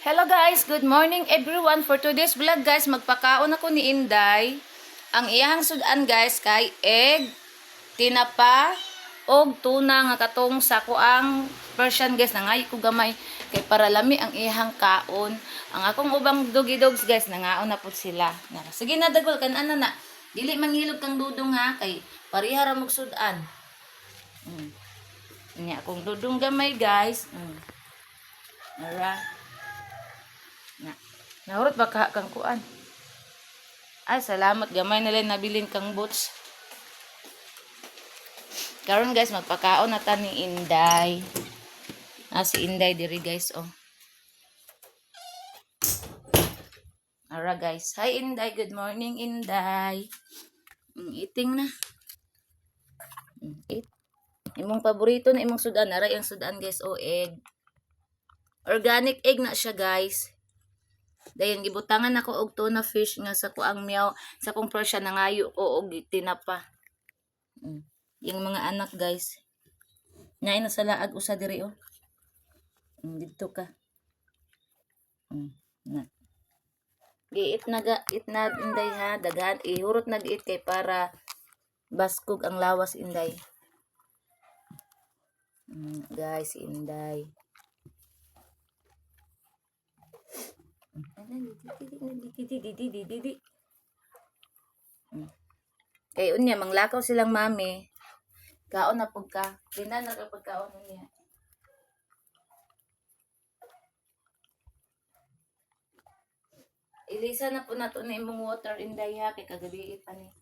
Hello guys, good morning everyone. For today's vlog guys, magpakaon ako ni Inday. Ang iyahang sudan guys kay egg, tinapa, og tuna nga katong sa kuang Persian guys, nangayo ko gamay kay para lami ang iyahang kaon. Ang akong ubang doggy dogs guys, nangaon na pud sila. Na, sige na dagol kan ana na. Dili mangilog kang dudong ha kay pareha ra mog sudan. Nya akong dudong gamay guys. Ara. Na. Nahurot ba ka kang kuan? Ay, salamat. Gamay na lang nabilin kang boots. Karon guys, magpakaon na ta ni Inday. Ah, si Inday diri guys, oh. Ara guys. Hi Inday, good morning Inday. Eating na. Eat. Imong paborito na imong sudan, ara yung sudan guys, oh, egg. Organic egg na siya guys. Dayon gibutangan ako og tuna fish nga sa kuang meow sa kong Persian, nangayo ko og tinapa. Yung mga anak guys. Naay na sa laag usa diri oh. Didto ka. Na. Giit na ga, it na Inday ha, daghan ihurot na giit kay para baskog ang lawas Inday. Guys, Inday. Kay unya manglakaw silang mami. Kaon na pud ka. Dinan na ka pagkaon unya. Ilisa na po nato na imong water Inday ha kay kagabi pa ni.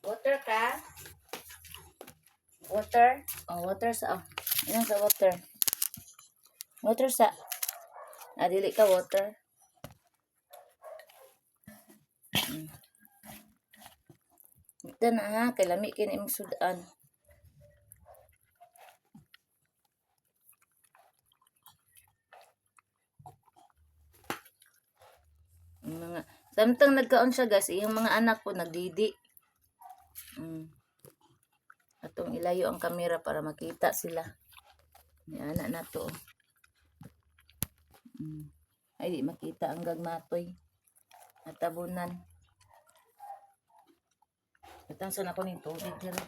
Water ka? Water? Oh, water sa oh. Inom sa water. Water sa. Ah, dili ka water. Ito na ha, kay lami kini imong sudan. Ang mga samtang nagkaon siya guys, iyang mga anak ko nagdidi. Atong ilayo ang kamera para makita sila. Ni ana na to. Oh. Ay di makita ang gagmatoy. Natabunan. Atang saan ako ning tubig diri.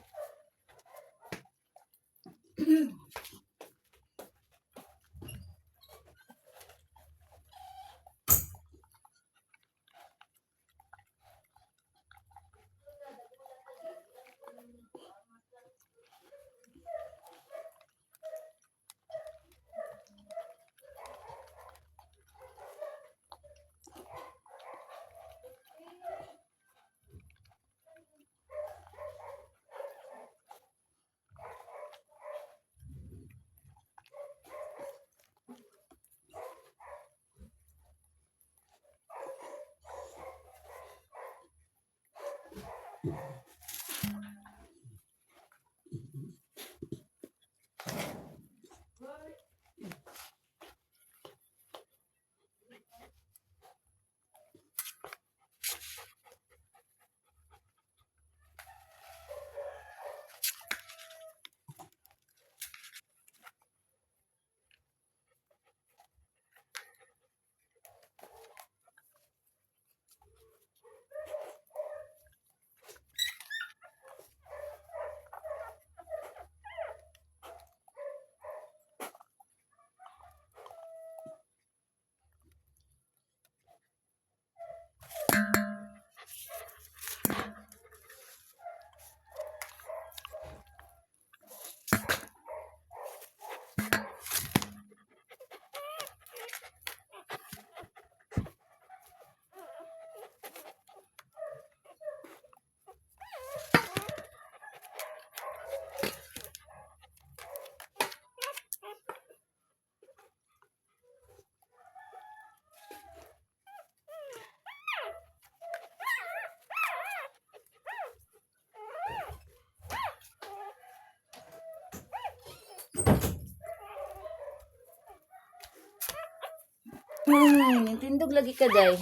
Nintindog lagi ka, day.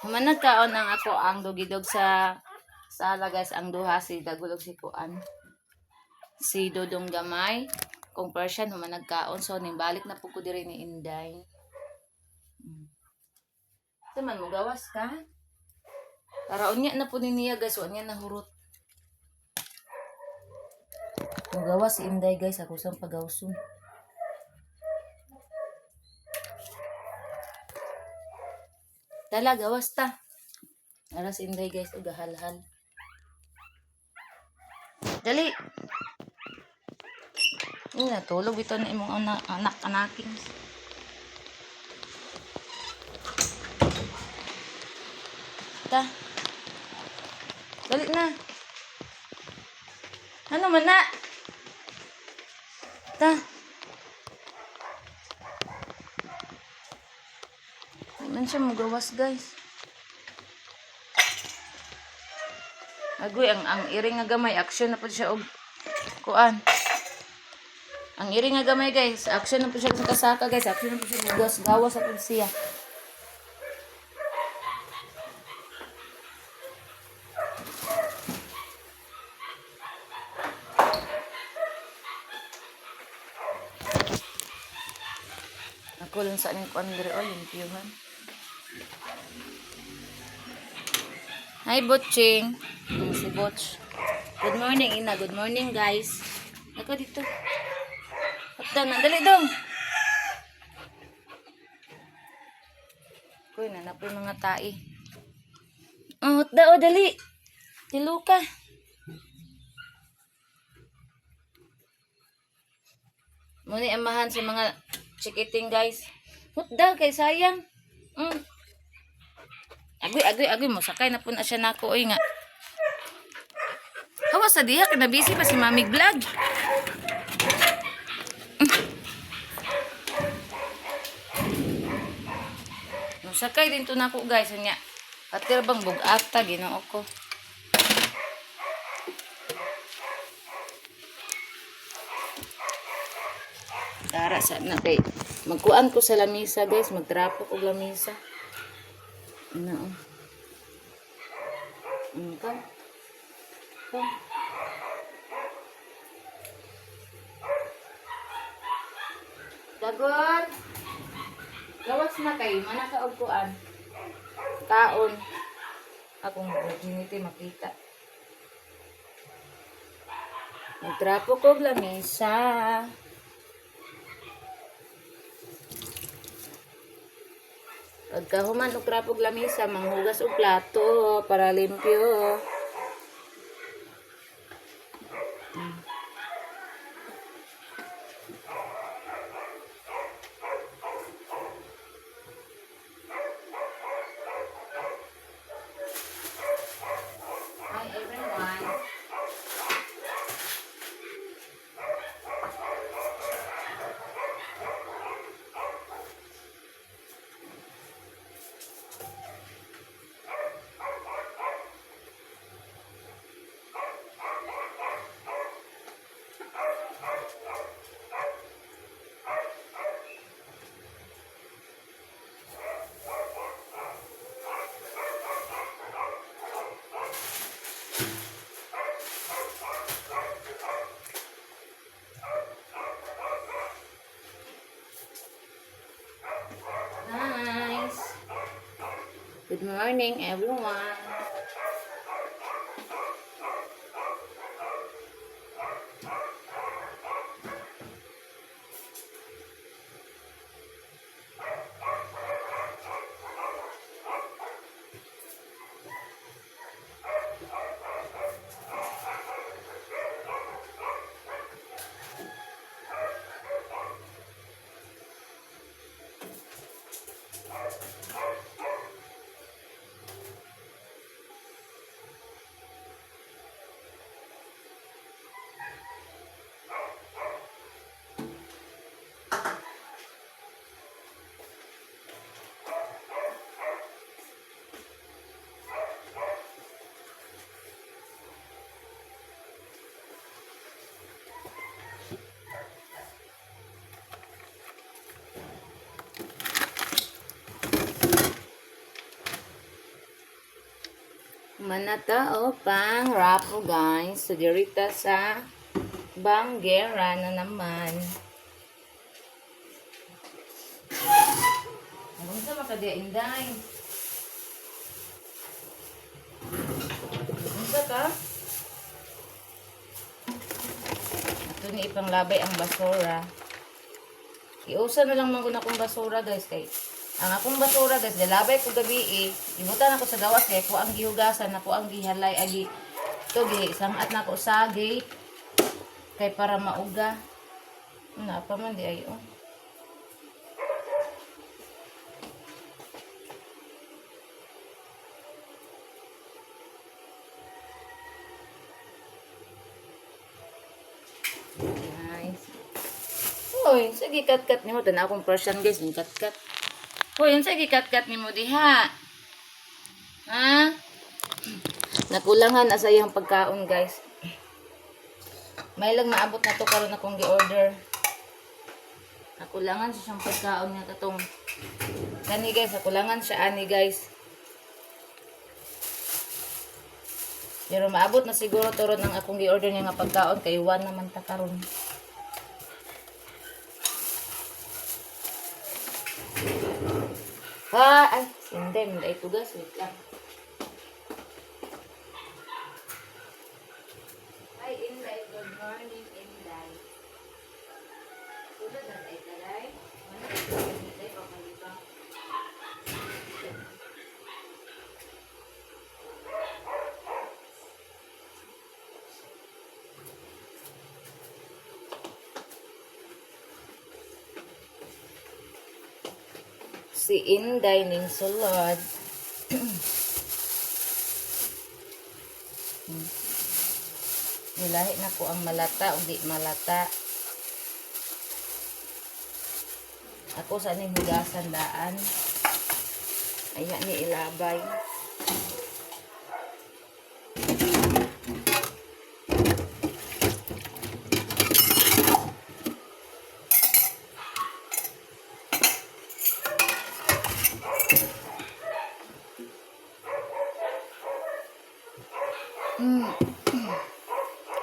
Human nagkaon ang ako ang dogidog sa sala, guys. Ang duha si Dagulog, si Kuan. Si Dodong Gamay. Kung Persian, human nagkaon. So, nimbalik na po ko diri ni Inday. Taman mo gawas ka? Para unya na po ni niya, guys, unya na hurot. Mugawas si Inday, guys, ako sang pagawson. Tala, gawas ta. Ara si Inday, guys, og halhal. Dali. Ay, natulog ito na imong anak, anak anaking. Ta. Dali na. Ano man na? Ta. Di man siya mugawas, guys. Agoy, ang iring nga gamay, action na po siya og kuan. Ang iring nga gamay, guys, action na po siya sa kasaka, guys, action na po siya mugawas, gawas na po siya. Ako lang sa aning kuan diri oh, limpyuhan. Hi, Butching. Ayan si Butch. Good morning, Ina. Good morning, guys. Ako dito. Hot na. Dali dong. Kuy, nanap yung mga tae. Oh, hot oh, dali. Tilo ka. Muna amahan sa mga chikiting, guys. Hutda kay sayang. Agoy, agoy, agoy mo sakay na po na siya nako oy nga. Hawa sa diha kay na busy pa si Mami vlog. Mo sakay din to nako, guys, unya. Atir bang bug-ata Ginoo ko. Tara sa na kay magkuan ko sa lamisa, guys, magtrapo ko og lamisa. Ano? Oh. Ka. Ka. Dagot. Gawas na kay mana ka og kuan. Kaon. Akong virginity makita. Magtrapo ko og lamisa. Pagkahuman og trapo og lamisa, manghugas og plato para limpyo. Hi, everyone. Nice. Good morning, everyone. Manata o pang raffle, guys. So dirita sa Banggera na naman. Unsa man ka diha, Inday? Unsa ka? Ito ni ipanglabay ang basura. Iusa na lang man ko na akong basura, guys, kay ang akong basura, guys, galabay ko gabi eh. Ibutan ako sa gawas kay ako ang gihugasan, ako ang gihalay agi to gi sangat na ako sa gate kay para mauga. Na pa man di ay oh. Guys. Uy, sige kat-kat nimo tan akong Persian, guys, ning kat-kat. Uy, unsa gikat-kat nimo diha? Ha? Nakulangan na sa iyang pagkaon, guys. May lang maabot na to karon akong gi-order. Nakulangan sa siyang pagkaon nga katong kani, guys, nakulangan siya ani, guys. Pero maabot na siguro to ron ang akong gi-order niya nga pagkaon kay 1 naman ta karon. Ha, ay, hindi, hindi ito, guys, wait lang. Hi, Inday. Good morning, Inday. Tulad na tayo, Inday. Ano, Inday, pamalibang. Si Inday ning sulod. Nilahi na ko ang malata o di malata. Ako sa ning hugasan daan. Ayan ni ilabay.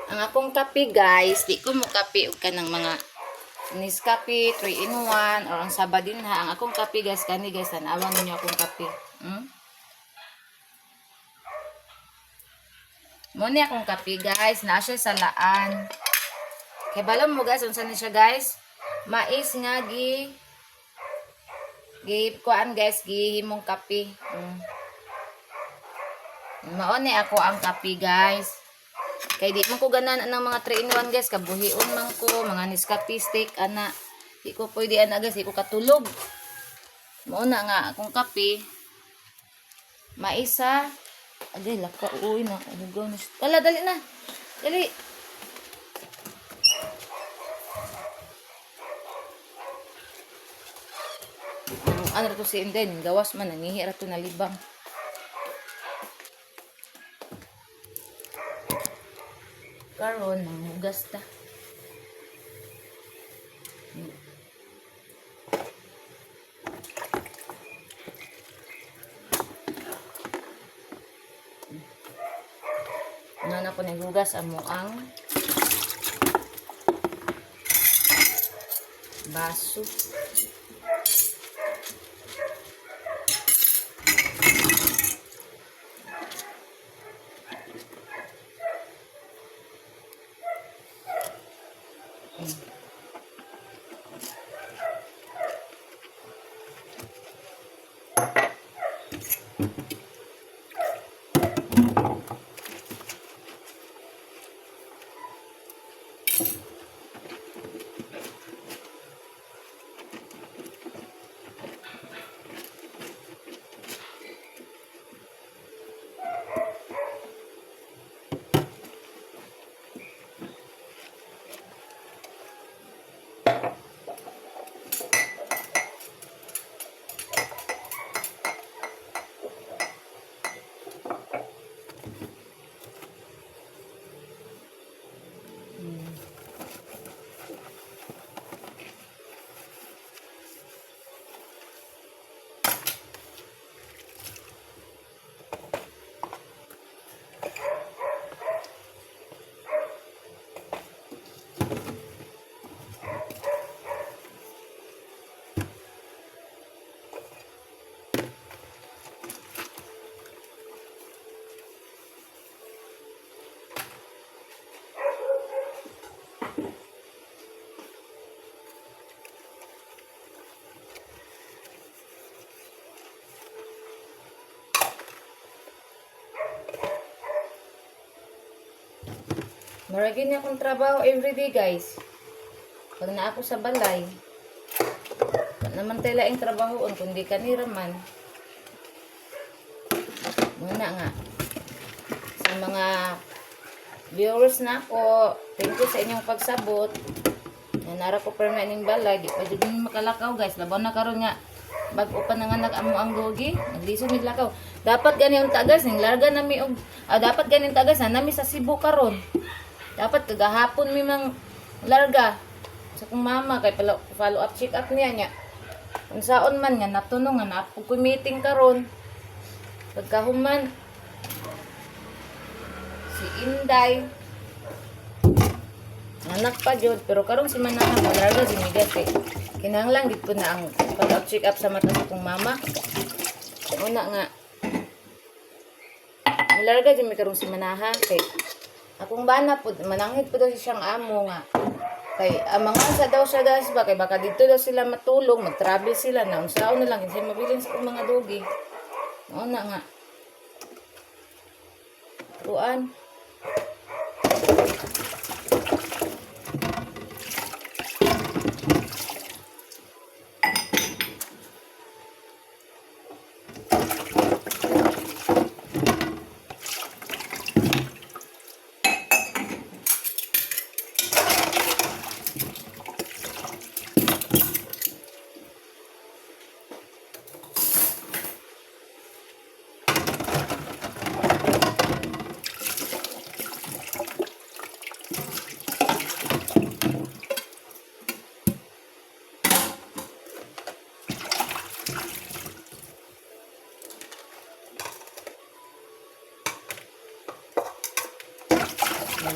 Ang akong kape, guys, di ko mo kape og kanang mga Nescafe 3 in 1 or ang Sabadin ha. Ang akong kape, guys, kani, guys, tanawan ninyo akong kape. Mo ni akong kape, guys, naa siya sa laan. Kay balo mo, guys, unsa ni siya, guys? Mais nga gi gi kuan, guys, gihimong kape. Mao ni ako ang kape, guys. Kay di man ko ganan anang mga 3 in 1, guys, kabuhion man ko, mga Nescafe stick ana. Di ko pwede ana, guys, di ko katulog. Mao na nga akong kape. Maisa. Agay laka uy na hugaw na siya. Wala, dali na. Dali. Ang ano to si Inday, gawas man nangihi ra to nalibang. Karon manghugas ta. Ano na ko naghugas amo ang baso. Maragi niya akong trabaho everyday, guys. Pag na ako sa balay, wala naman tayo laing trabahoon, kundi kanira man. Muna nga. Sa mga viewers na ako, thank you sa inyong pagsabot. Nanara ko perma ining balay, di pa jud ni makalakaw, guys. Labaw na karon nga bag-o pa nanganak amo ang gogi, naglisod mig lakaw. Dapat gani ang tagas ning larga na mi og dapat gani ang tagas na nami sa Cebu karon. Dapat kagahapon mi mang larga sa kong mama kay pala, follow up check up niya niya. Unsaon man nga natuno nga naapog ko meeting karon. Pagkahuman si Inday anak pa jud, pero karon si Manang malarga si Miguel kay kinahanglan gid po na ang follow up check up sa mata sa kong mama. Una nga malarga jud mi karon si Manaha kay akong bana pud manangit pud daw siyang amo nga kay ang mga sa daw siya, guys, ba kay baka dito daw sila matulog, mag-travel sila na unsaon na lang kinsa mabilin sa akong mga dogi. Una nga kuan.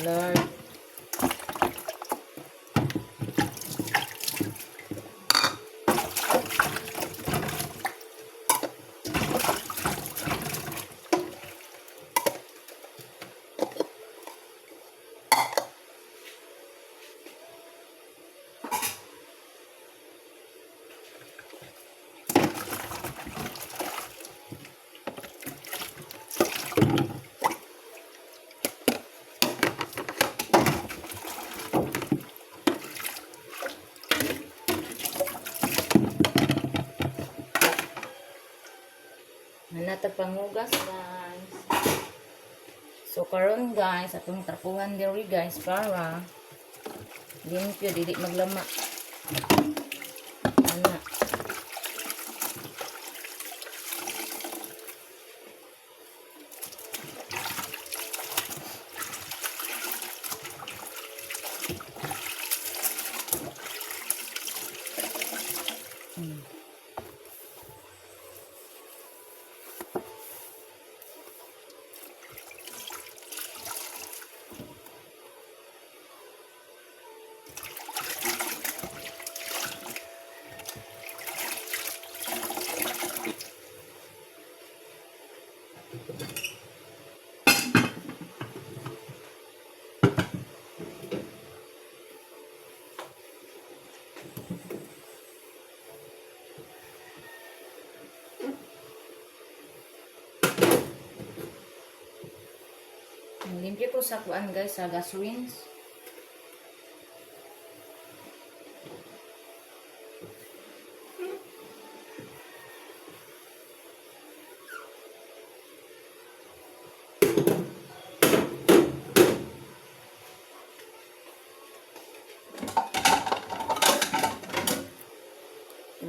Lord. Manatag panghugas, guys. So karon, guys, atong trapuhan diri, guys, para limpyo, dili maglama. Ana. Limpyo ko sa kuan, guys, sa gas rinse.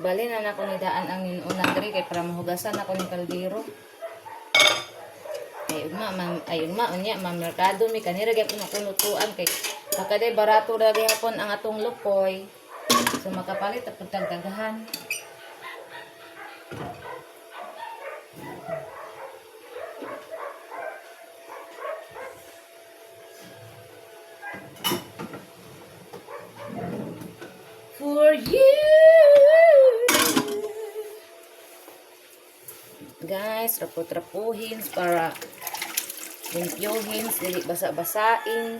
Bali na nako ni daan ang inunan diri kay para mahugasan ako ni kaldero. Ay ugma man, ay ugma unya ma merkado mi kanira gyapon ako lutuan kay baka day barato ra gyapon ang atong lupoy. So makapalit at pagtagdagahan. For you. Guys, rapo-trapuhin para limpyohin, dili basa-basain.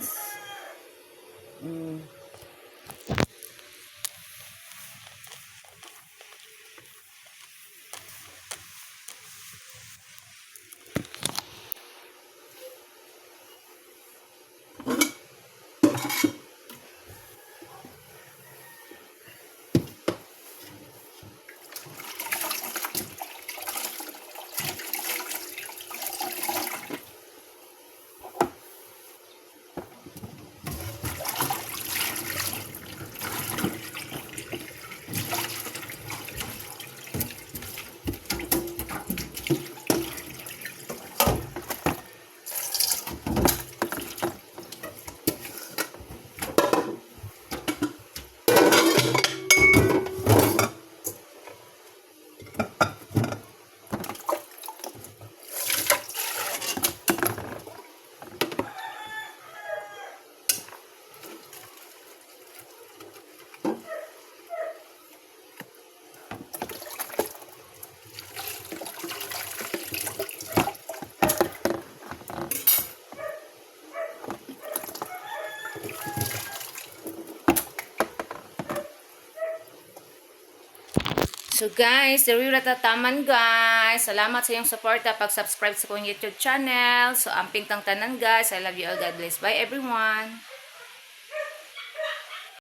So guys, diri ra ta taman, guys. Salamat sa iyong suporta, pag-subscribe sa akong YouTube channel. So amping tang tanan, guys. I love you all. God bless. Bye, everyone.